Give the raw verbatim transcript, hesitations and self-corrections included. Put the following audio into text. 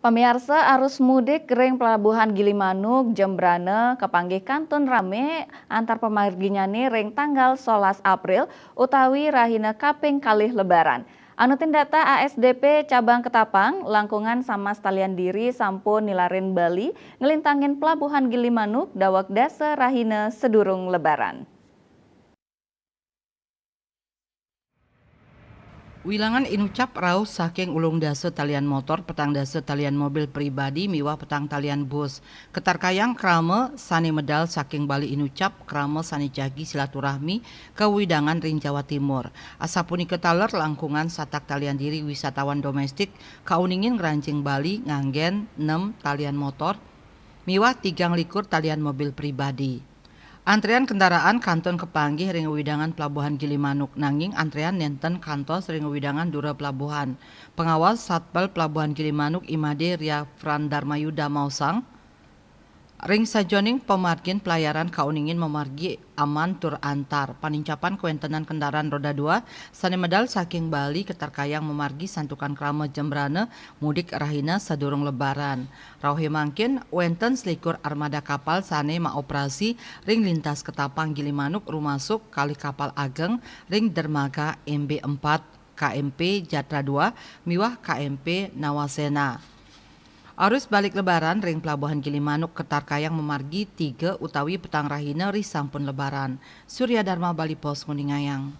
Pamiarsa, arus mudik ring Pelabuhan Gilimanuk, Jembrana kapanggih kantun rame antar pamarginyane ring tanggal solas April utawi rahina kaping kalih Lebaran. Anutin data A S D P Cabang Ketapang, langkungan Samas Talian Diri sampun nilarin Bali nglintangin Pelabuhan Gilimanuk daweg dasa rahina sadurung Lebaran. Wilangan inucap rauh saking ulung dasa talian motor, petang dasa talian mobil pribadi, miwah petang talian bus. Ketarkayang krama sane medal saking Bali inucap krama sane jagi silaturahmi kawidangan ring Jawa Timur. Asapunika taler langkungan satak talian diri wisatawan domestik kauningin ngranjing Bali nganggen nem talian motor miwah tigang likur talian mobil pribadi. Antrian kendaraan kantun kapanggih ring wewidangan Pelabuhan Gilimanuk, nanging antrian nenten kantos ring wewidangan dura pelabuhan. Pengawas Satpel Pelabuhan Gilimanuk, I M A D Ria Fran Darmayuda, maosang, ring sajoning pamargin pelayaran kauningin mamargi aman tur antar. Panincapan kawentenan kendaraan roda dua sane medal saking Bali ketarkayang mamargi santukan krama Jembrana mudik rahina sadurung Lebaran. Rauhe mangkin, wenten selikur armada kapal sane maoperasi ring lintas Ketapang Gilimanuk, rumasuk kalih kapal ageng ring dermaga M B empat, K M P Jatra dua miwah K M P Nawasena. Arus balik Lebaran ring Pelabuhan Gilimanuk ketarkayang mamargi tiga utawi petang rahina risampun Lebaran. Surya Dharma, Bali Post, nguningayang.